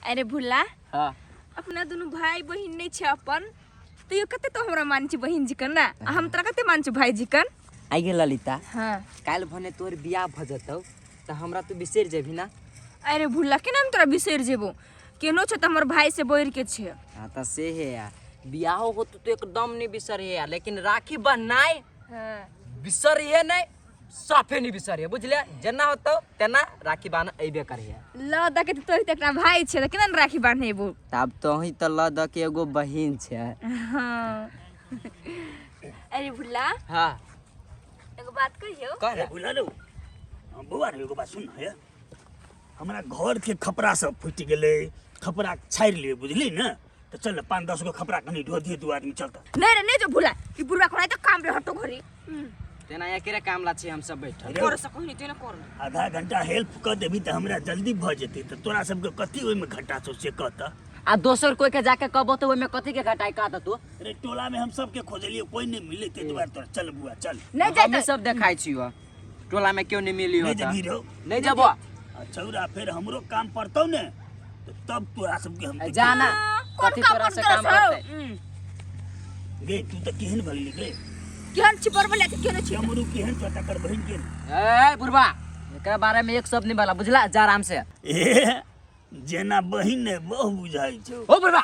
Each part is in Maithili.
अरे भुल्ला। हाँ। अपना दुनू भाई बहिन नहीं छे अपन, तैयो कते तो हमरा मान छी बहिन जी कन ना, आ हम तोरा कते मान छी भाई जी कन। आई गे ललिता। हाँ। काल्हि भने तोर बियाह भ जतौ त हमरा तू बिसरि जेबही ना? अरे भुल्ला, केना हम तोरा बिसरि जेबो? केनो छे त हमर भाई से बढ़ के छे। हाँ त से हे यार, बियाहो हो तो एकदम नहीं बिसर हे यार, लेकिन राखी बन्हनाइ हाँ। बिसर हे नहीं, साफे नहीं बिसर हे, बुझले? जेना होतौ तेना राखी बान्ह अइबे करहे। ल द के तोही त एकटा भाई छे, त केना न राखी बान्हेबो? तब तोही त ल द के एगो बहिन छे। हाँ। अरे भुल्ला। हाँ। एगो बात कहियो? कह ना। भुल्ला रो। हाँ, बौआ रे, एगो बात सुन हे। हमरा घर के खपरा सब फूटि गेलै, खपरा छाड़ि लियै, बुझली ने? तऽ चल ने, 5-10 गो खपरा कनि ढो दियै, दू आदमी चलता। नहीं रे, नहीं जो भुला, ई बुढ़वा खोराइ तऽ काम रे हटो घरी। तेना एकरे काम ला छी हम सब बैठल। अरे, कर सको नहीं तेना कर। आधा घंटा हेल्प कऽ देबही तऽ हमरा जल्दी भऽ जेतै, तऽ तोरा सबके कथी ओहिमे घाटा छौ से कह तऽ। आ दोसर कोई के जाके कहबो तऽ ओहिमे कथी के घाटा है, कह तऽ तू। अरे टोला में हम सबके खोजलियै, कोई नहीं मिले, ताहि दुआरे तोरा चल बुआ चल। नहीं जाय हमही तऽ- सब देखाइ छियौ, टोला में क्यों नहीं मिली नहीं होता। जेबही रौ? नहीं जेबो। आ छौरा फेर हमरो काम पड़तौ ने, तऽ तब तोरा सबके हम ए, जा ना। हाँ, कोन कथी काम तोरा से पड़तौ काम सौ? पड़तै? गे तू तऽ केहन भऽ गेली गे? केहन छिपर वाला छै, केहन छी? चमरू केहन छौ तकर बहिन के? ए बुढ़बा, एकरा बारे में एक शब्द नहीं बोला, बुझला? जा आराम से। ए जेना बहिन ने बहु बुझाइ छौ। ओ बुढ़बा,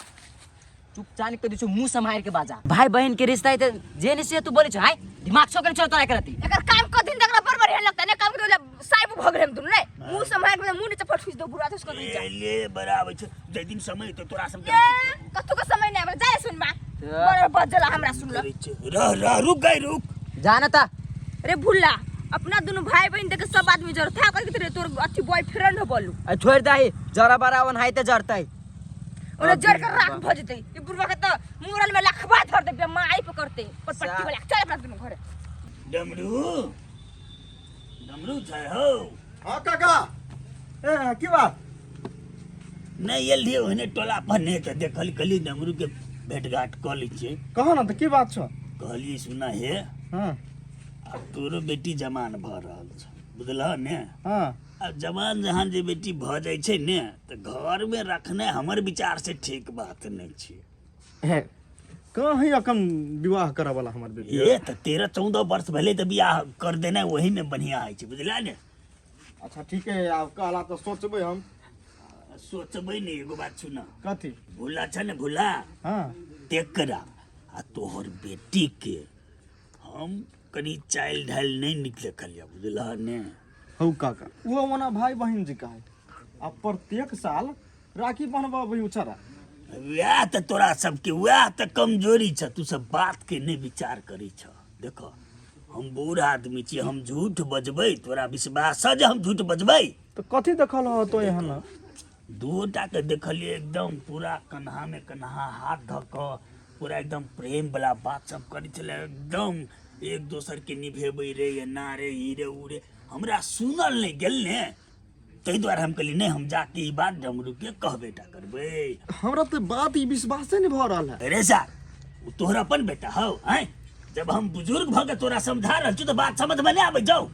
चुपचाप निकल दिछौ, मुंह सम्हार के बाजा। भाई बहन के रिश्ता है त जे नहीं से तू बोले छौ, हाय दिमाग छौ के छौ तोरा करती। एकर काम क दिन तक बड़ बढ़िया लगता ने, काम के साइब भ गेल हम दुनू ने, मुंह सम्हार के मुंह नीचे फट ठुस दो बुढ़ा तो उसको नहीं जा। ए ले बराबर छौ, जै दिन समय तो तोरा सब के ए कथु के समय नहीं आबे, जाय सुन बा। बड़ बजला हमरा सुन ल। रह रह रुक गई रुक। जा ना ता। अरे भुल्ला, अपना दुनू भाई बहन देख सब आदमी जर था करके रे तोर अथी बॉयफ्रेंड हो बोलू। आ छोड़ दही, जरा बरावन हाय त जरतै। ओने जर के राख भ जेतै। ई बुढ़वा के त मुरल में लखबा धर देबे, माई पकड़ते पर पट्टी वाला। चल अपना दुनू घरे। डमरू डमरू छै हो। हाँ काका, ए की बात? नहीं एलियै ओहने टोला पर नहीं तऽ देखल कहली डमरू के भेंट घाट कऽ लै छियै। कहो ना तऽ की बात छौ? कहलियै सुना हे। हाँ। आब तोरो बेटी जवान भऽ रहल छौ, बुझलह ने? हाँ। आब जवान जहान जे बेटी भऽ जाइ छै ने तऽ घरमे रखनाइ हमर विचार से ठीक बात नहि छै। हे, कहाँ अखन विवाह करऽ वाला हमर बेटी? ए तऽ 13-14 वर्ष भेलै तऽ बियाह कर देनाइ ओहीमे बढ़िआँ होइ छै, बुझलह ने? अच्छा ठीक है, आब कहला तऽ सोचबै हम। सोचबै ने, एगो बात सुन। कथी? भूला छै ने भूला? हाँ। तेकरा आ तोहर बेटी के हम कनि चालि ढालि नहि नीक देखलियै, बुझलह ने? हौ काका, ओ ओना भाई बहिन जी का है, आ प्रत्येक साल राखी बन्हबाबै उचरा। वएह तऽ तोरा सबके वएह तऽ कमजोरी छ, तू सब बात के नहि विचार करै छ। देख हम बूढ़ आदमी छी, हम झूठ बजबै तोरा विश्वास छ जे हम झूठ बजबै? तऽ कथी देखल हो तो एहन? दूटा के देखलियै एकदम पूरा कन्हा में कन्हा हाथ धऽ कऽ पूरा एकदम प्रेम वाला बात सब करै छलै, एकदम एक दोसर के निभेबै रे एना रे ई रे ऊ रे, हमरा सुनल नहि गेल ने, ताहि दुआरे हम कहलियै नहि हम जाके ई बात डमरू के कहबे टा करबै। हमरा तऽ बात ई विश्वासे नहि भऽ रहल है। अरे सार, ओ तोहर अपन बेटा हौ, आँय? जब हम बुजुर्ग भऽ के तोरा समझा रहल छी तऽ बात समझ में नहि आबै जाउ,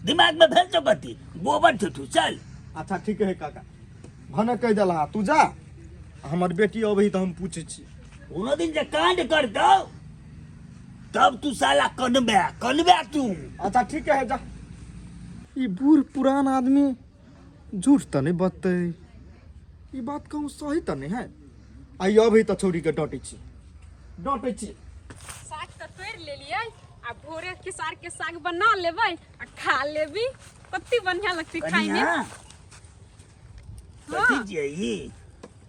दिमाग में भेल छौ कथी? गोबर ठुठू चल। अच्छा ठीक है काका, भने कहि देलहा, तू जा, हमर बेटी अबही तऽ हम पूछै छी। कोनो दिन जे कांड कर दौ तब तू साला कनबे कनबे तू। अच्छा ठीक है जा। ई बूढ़ पुरान आदमी झूठ तऽ नहि बजतै, ई बात कहूँ सही तऽ नहि है। आइ अबही तऽ छौड़ीके डाँटै छी, डाँटै छी। साग तऽ तोड़ि लेलियै, आ भोरे खेसार के साग बना लेबै आ खा लेबी, कते बढ़िया लगतै खाय में। कनिया कथी छियै ई?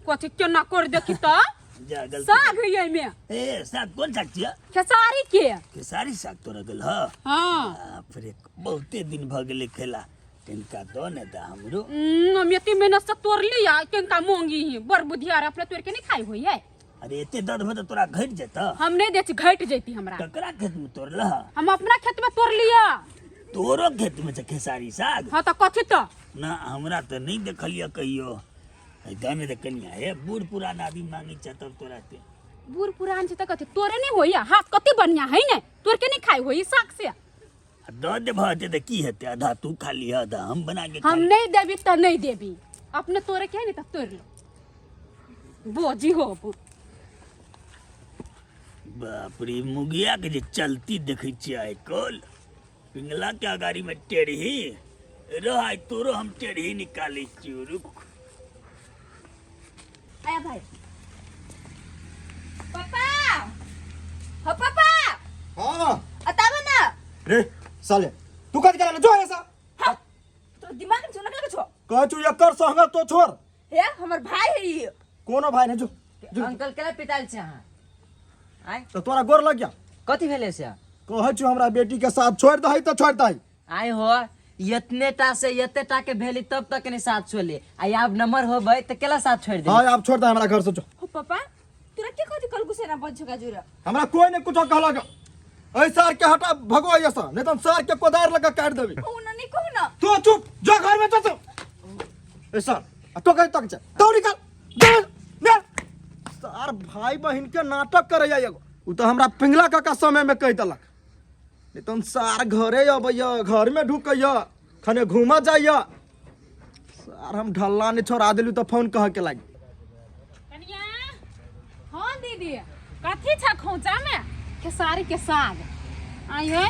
कथी केना कर देखी तऽ? जा गलती। साग है एहिमे। ए साग कोन साग छियै? खेसारी के। खेसारी साग तोरा गेल ह? हाँ। बाप रे, बहुते दिन भऽ गेलै खेला, तिनका दऽ ने दऽ हमरो। हम एते मेहनत से तोड़ली आ तिनका मांगी ही, बड़ बुधियार अपने तोड़ के नहीं खाई होई है। अरे एते दर्द में तो तोरा घट जेता। हम नहीं दे छी, घट जैती हमरा। ककरा खेत में तोड़लह? हम अपना खेत में तोड़ लिया। तोरो खेत में छै खेसारी साग? हाँ तऽ कथी तऽ? ना हमरा तऽ नहीं देखलिए कहियो। ए, दऽ ने दे कनिया, हे बूढ़ पुरान आदमी मांगे छै तब तोरा ते। बूढ़ पुरान छै तऽ कथी तोरे नहीं होइया? हाथ कते बढ़िया है ने, तोड़ के नहीं खाई होई साग से। आ दऽ देबह हेतै तऽ की हेतै, आधा तू खा लिह आधा हम बना के खा हम लेब। नहीं देबी तऽ नहीं देबी, अपने तोड़े के है ने तऽ तोड़ लो। बोजी हो अपन। बाप रे, मुगिया के जे चलती देखै छियै आइ काल्हि, पिंगला के अगाड़ी में टेढ़ी रह, आइ तोरो हम टेढ़ी निकालै छियौ, रुक। आया भाई। पापा, हो पापा। हाँ। अताबे ना। रे साले, तू कथी करा जो ऐसा? हाँ, तो दिमाग में चुनक लगे छो। कह छु एकर संगत तो छोड़। हे, हमर भाई है ई। कोनो भाई नहीं, जो जो। अंकल केला पिटायल छै अहाँ आय? तो तोरा गोर लग गया। कथी भेलै से? कहै छु हमरा बेटी के साथ छोड़ दही तो छोड़ दही। आय हो, एतने टा से एते टा के भेली तब तक नहीं साथ छोड़ली, आ आब नंबर होबै तऽ केला साथ छोड़ दे? हाँ, आब छोड़ दे हमरा घर से, जो। हो पापा, तोरा के कहती कल गुस्से ना बज छका जुरा? हमरा कोई ने कुछो कहलक। ऐ सार के हटा, भगो ऐसा, नहीं तो हम सार के कोदार लगा काट देबी। कहू ना, नहीं कहू ना। तू चुप, जा घर में, जा तू। ए सर, आ तो कहीं तक जा, तो निकल जा, ने सार भाई बहन के नाटक करे एगो। उ तो हमरा पिंगला काका समय में कह देलक, नहीं तो सार घरे अबैया, घर में ढुकैया, खने घूमा जाइया। सार हम ढल्ला नहीं छोड़ा देलू तो फोन कह के लागी। कनिया। हाँ दीदी, कथी छ खोचा में? खेसारी के साग। आइए,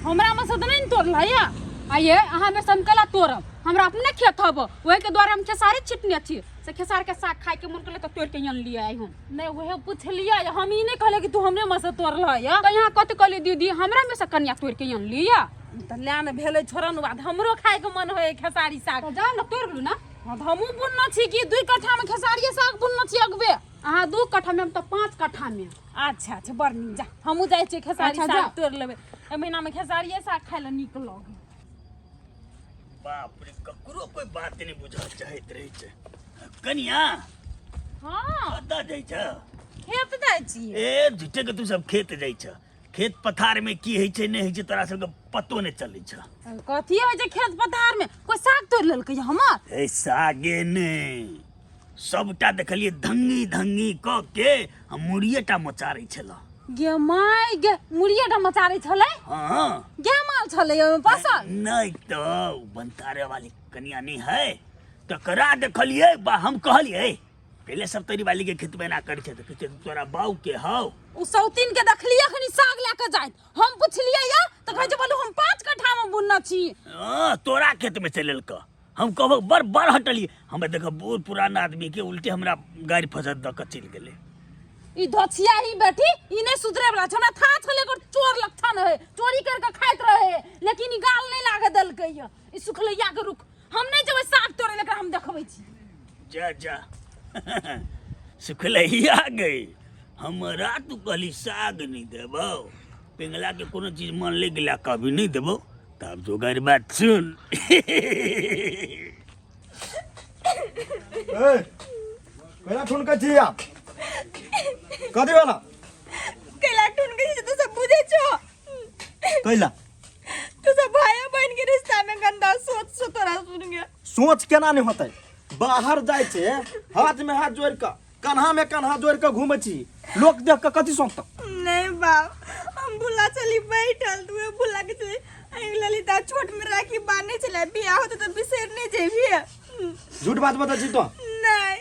हमरा में से तऽ नहि ने तोड़ल है। आइए, अहाँ में से हम केला तोड़ब? हमरा अपने खेत हब, ओहि के द्वारा हम खेसारी छिटने छी, से खेसारी के साग खाय के मन करले तऽ तोड़ के अनलियै आइ हम। नहि, उहे पुछलियै, हम ई नहि कहलियै कि तू हमरे में से तोड़ल है। तऽ यहाँ कथी कहलियै दीदी? हमरा में से कनिया तोड़ के अनलियै। तऽ लए ने भेलै छोड़न बाद, हमरो खायके मन होय खेसारी साग। तऽ जाउ ने, तोड़ लू ने। हाँ, तऽ हमहूँ बुनने छी कि 2 कट्ठा में खेसारिये साग बुनने छी अगबे। अहाँ 2 कट्ठा में, हम तऽ 5 कट्ठा में। अच्छा अच्छा, बड़ नीक, जा, हमहूँ जाइ छियै, खेसारी अच्छा, साग जाउ। तोड़ि लेबै। एहि महीना में खेसारिये साग खाय लए नीक लगे। बाप रे, ककरो कोई बात नहीं बुझऽ चाहैत रहै छै। कनिया। हाँ। कतऽ जाइ छ? खेत जाइ छियै। ए झूठे के तू सब खेत जाइ छ। खेत पथार में की होइ छै, नहि होइ छै, तोरा सबके पतो नहि चलै छ। कथी होइ छै खेत पथार में? कोई साग तोड़ि लेलकै हमर? ए सागे ने सबटा देखलियै, धंगी धंगी कऽ के हम मुड़िए टा मोचारै छलऽ। गे my गे, मुड़िए टा मचारै छलै? हाँ। गे माल छलै ओहिमे फसल? नहि तऽ उ बनतारे वाली कनिया नहि है, तकरा देखलियै बा। हम कहलियै, पहिले सब तोरी वाली के खेत में एना करै छै? तऽ कहै छै, तोरा बाऊ के हौ। उ सौतीन के देखलियै अखनी साग लए कऽ जाइत। हम पुछलियै या तऽ कहै छै, बोलू हम 5 कट्ठा मे बुनने छी। हाँ, तोरा खेत में चलेलक। हम कहबो बड़ बड़ हटलियै। हमरा देख, बूढ़ पुरान आदमी के उल्टे हमरा गाड़ी फसत दऽ कऽ चलि गेलै। ई धोछिया ही बेटी, ई नहीं सुधरे वाला छै। हमरा था छलै एकर चोर लक्षण है, चोरी कर के खाइत रहे, लेकिन ई गाल नहीं लागे देलकै या। ई सुखलैया के रुक, हम नहीं जेबै साग तोड़े, लेकिन हम देखबै छी। जा जा, सुखलैया गई। हमरा तू कहली साग नहीं देबौ, पिंगला के कोनो चीज मन ले गेला कभी नहीं देबौ, तब जोगर बात सुन। ए कैला ठुनकै छी आप? कथी वाला? कैला टून के तू सब बुझे छो? कैला? तू सब भाई बहन के रिश्ता में गंदा सोच सो तोरा सुन गया। सोच केना नहि होतै? बाहर जाइ छै, हाथ में हाथ जोड़ि कऽ, कन्हा में कन्हा जोड़ि कऽ घूमै छी, लोक देख कऽ कथी सोचतौ? नहीं बाप, हम भुला चली बैठल, तू भुला के चली आई। ललिता छोट में राखी बांधने चले, बियाह होते तो बिसर नहीं जेबी। झूठ बात बता छी तो? नहीं,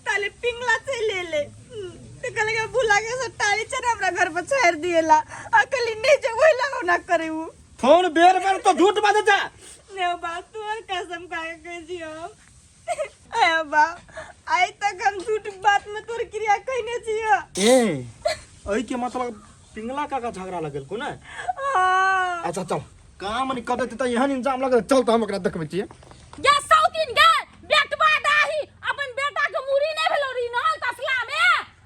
ताले पिंगला से ले ले तो कहले के भुला के सब ताली चढ़ हमरा घर पर छेड़ दिएला। अकली नहीं जे वही लगाव ना करे उ। फोन बेर बेर तो झूठ बाजै छै। नहीं बाप, तोहर कसम खा के कहै छियौ। आया बाप, आइ तक हम झूठ बात में तोर क्रिया कहने छियौ। ए, एहि के मतलब पिंगला काका झगड़ा लगल को ने? हाँ। अच्छा चल, काम नहीं कर देते तऽ एहन इंजाम लगल। चल तऽ हम ओकरा देखबै छियै। गे सौतीन गे, बेटवा दाही, अपन बेटा के मुड़ी नहीं भेलो री नहल तसला में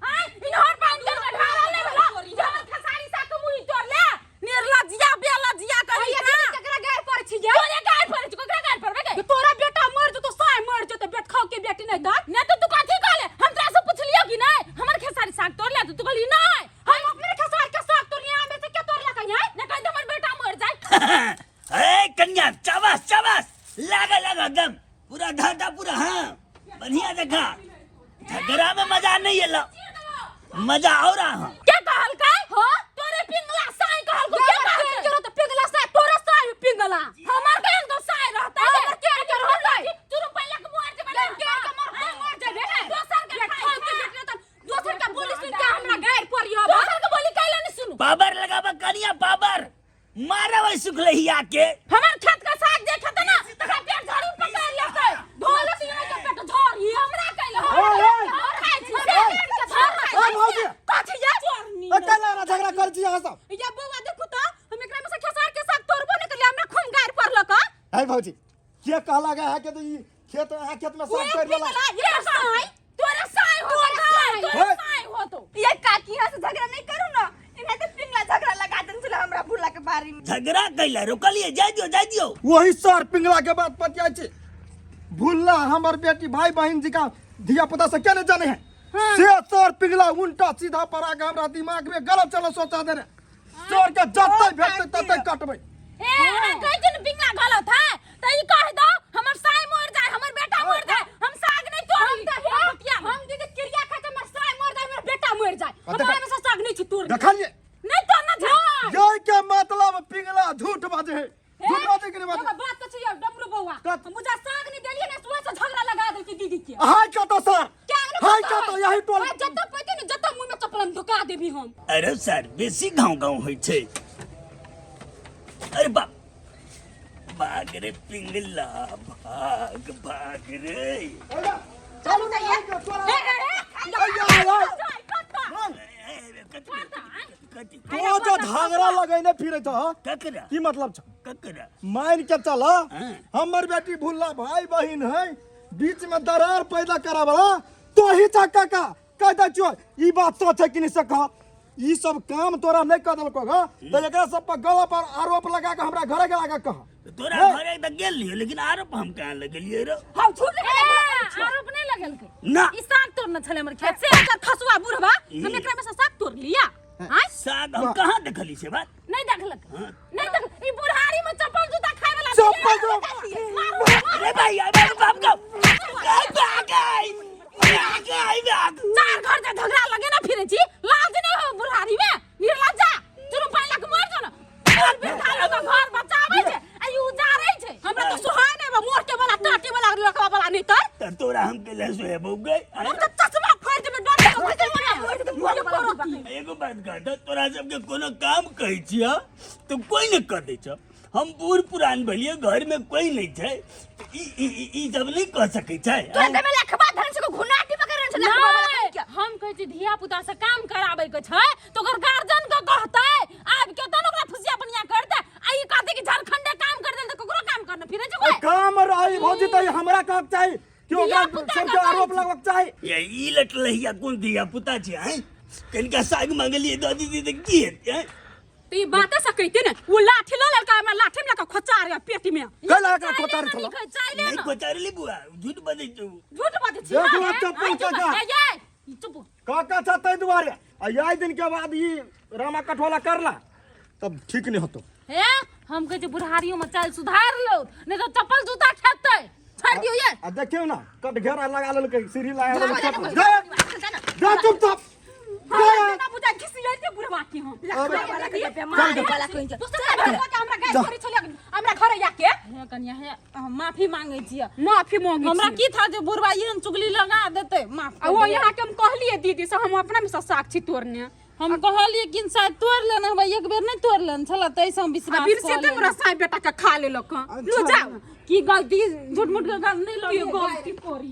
आय, इनहर पानी के ढारल नहीं भेलो जवन खेसारी साग के मुड़ी तोड़ ले। निर्लज्जिया बेलज्जिया कही का। केकरा गाय पर छी गे? तोरे गाय पर छी, केकरा गाय पर बे? तोरा बेटा मर जतो, साय मर जतो, बेट खाओ के बेटी नहीं दा। नहीं तो तू कथी कहले? हम तोरा से पुछलियो कि नहीं हमर खेसारी साग तोड़ ले, तो तू कहली नहीं, हम अपने खेसारी के साग तोड़ लिया, हमें से के तोड़ ले कहीं है? नहीं कहीं तो हमर बेटा मर जाए। ए कन्या, चाबास चाबास, लागा लागा एकदम पूरा ढाटा पूरा। हाँ, बढ़िया देखा, झगड़ा में मजा नहीं एलो, मजा और रहा। के कहलकै हो? तोरे पिंगला साई कहलको। के कहलकै? के तो पिंगला साय, तोरा साय पिंगला। हमर केहन तो साय रहतै? हमर के के रहतै? तू रुपैया के मर जेबै। के के मर, मर जेबै। दोसर के बेट खाओ के बेटी तो चुकलहिया के। हमर खेत के साग जे खेते ना तकरा पेट झाड़ू पकड़ लेतै, धो लेतै यहाँ के पेट झोरी हमरा कैले हम खाइ छी से पेट के झोर खाइ ए, भौजी। कथी ये चोरनी ए, कैला ना झगड़ा करै छी अहाँ सब? ये बौआ देखू त हम एकरा में से खेसार के साग तोड़बो नै करलियै, हमरा खूब गारि पड़लक। है भौजी, के कहलक अहाँ के तऽ ई खेत अहाँ खेत में साग तोड़ि लेलक? ये साई तोरा साई हो, तोरा हे। साई हो तो ये काकी यहाँ से झगड़ा नहीं करू ना, इन्हें तो पिंगला झगड़ा लगा देन छले हमरा भूला के बारी में। झगड़ा कैला रोकलिए, जाय दियो जाय दियो। वही सर पिंगला के बात पतियाइ छी। भुल्ला हमर बेटी भाई बहिन जी का धिया पुता से के नहीं जाने है से सर पिंगला उल्टा सीधा पर आके हमरा दिमाग में गलत चलो सोचा देने। सर के जत्ते भेटते तत्ते कटबै। ए अहाँ कहै छी ने पिंगला गलत है त ई कह दो हमर साई मर जाए, हमर बेटा मर जाए, हम साग नहीं तोड़ब। हम हम दीदी क्रिया खाते हमर साई मर जाए, हमर बेटा मर जाए, हमरा में से साग नहीं छी तोड़। देखलिए नहीं तोड़ना छै। जय के मतलब पिंगला झूठ बाजे है, झूठ बाजे के नहीं बाजे? एगो बात कहै छी यौ डमरू बौआ, कत? हम बुझा साग नहीं देलियै ने सुबह से झगड़ा लगा देलकै दीदी के। हाय कतो सर, क्या ने हाय कतो? कतो यही टोल। ओए, जतऽ पैते ने जतऽ मुँह में चप्पल धुका देबी हम। अरे सर बेसी गाँव गाँव होइ छै। अरे बाप, भाग रे पिंगला, भाग भाग रे। चलू ना ये। ए, ए, ए, कथी? तो जो झगड़ा लगैने फिरै छ ककरा? की मतलब छ? ककरा? मान के चल हाँ। हमर बेटी भुल्ला भाई बहिन है, बीच में दरार पैदा करावला तो ही चा काका कह दै छियो। ई बात सच है कि नहीं से कह? ई सब काम तोरा नहीं कह देलको गा तो एकरा सब पर गला पर आरोप लगा के हमरा घरे गेला के कह। तोरा घरे तऽ गेल रहियो, लेकिन आरोप हम कहाँ लगेलियै रो? हम झूठ ए, आरोप नहीं लगेलकै ना। ई साग तोड़ने छलै हमर खेत से एकर खसुआ बुढ़वा, हम एकरा में से साग तोड़ लिया आय? साग हम कहाँ देखली से बात? नहीं देखलक, नहीं देख। ई बुढ़ारी में चप्पल जूता खाए वाला चप्पल जूता। मारू। अरे भाई, अरे बाप का भाग भाग भाग। चार घर से झगड़ा लगे ना फिरे छी, लाज नहीं हो बुढ़ारी में? निर्लज्जा, चुनु पानी लग मर जो ना। और वृद्धा लोग के घर बचाबै छै आ ई उजारै छै। हमरा तो सोहाय नहीं बा, मोर के वाला टाटी वाला लकवा वाला नहीं तर। तऽ तोरा हम के सोहेबौ गई? हम तो चश्मा फोड़ देबै, डर के मोर के। एगो बात कह दो, तोरा सबके कोनो काम कहै छियह तऽ कोई नहि कऽ दै छौ। हम बूढ़ पुरान भेलियै, घर में कोई नहि छै, ई ई ई- ई सब नहि कऽ सकै छै। तोरा देबे लखबा धन से घुनाटी पकड़ रहल छै लखबा वाला नहीं, कहीं के। हम कहै छी धिया पुता से काम कराबै के छै तऽ ओकर गार्जियन के कहतै आबि के तहन ओकरा फुसिया बनिया करतै, आ ई कहतै कि झारखंडे काम कर देल तऽ ककरो काम करने फिरै छै कोई? काम रही भौजी तऽ ई हमरा कहक चाही कि ओकरा धिया-पुता सबके के आरोप लगबक चाही। ये ई लटलहिया कोन धिया पुता छै आँय? कनिका साग मांगलियै दऽ दीदी तऽ की हेतै आँय? तऽ ई बाते से कहिते ने ओ लाठी लऽ लेलकै, हमरा लाठी में लऽ कऽ खोचा रहे पेट में। कैला एकरा खोचारी छलौ? चाइले नहि ना। खोचारली बुआ, झूठ बजै छौ। झूठ बाजै छी। देखू आब चप्पल काका। ए ये ई चुप। काका छ ताहि दुआरे आ यही दिन के बाद ई रामा कठोला करला तब ठीक नहीं होतो। हे हम कहै छी बुढ़ारियो में चाल सुधार लो, नहीं तऽ चप्पल जूता खेतै। छोड़ दियौ ये। आ देखियौ ना कटघेरा लगा लेलकै, सीढ़ी लगा लेलकै। जा जा चुपचाप जा। ना बुझाइ खिसियैते बुढ़वा के हम। लखबा वाला कहीं बेमारी वाला कहीं के। दोसर बुढ़वा के हमरा गारि पड़ै छलै हमरा घरे आके। हे कनिया, हे हम माफी मांगै छियै। माफी मांगै हमरा छियै। की था जे बुढ़वा एहन चुगली लगा देतै? माफ आ ओ यहाँ के हम कहलियै दीदी से हम अपना में से साक्षी तोड़ने। हम कहलियै कि शायद तोड़ लेने होबै, एक बेर नहि तोड़ लेने छलै ताहिसँ हम आ विश्वास फिर कऽ से लेलियै। हमरा साई बेटा के खा लेलक हँ। लो जाओ। की गलती झूठ मूठ के गल नहि की लगै। गलती करी।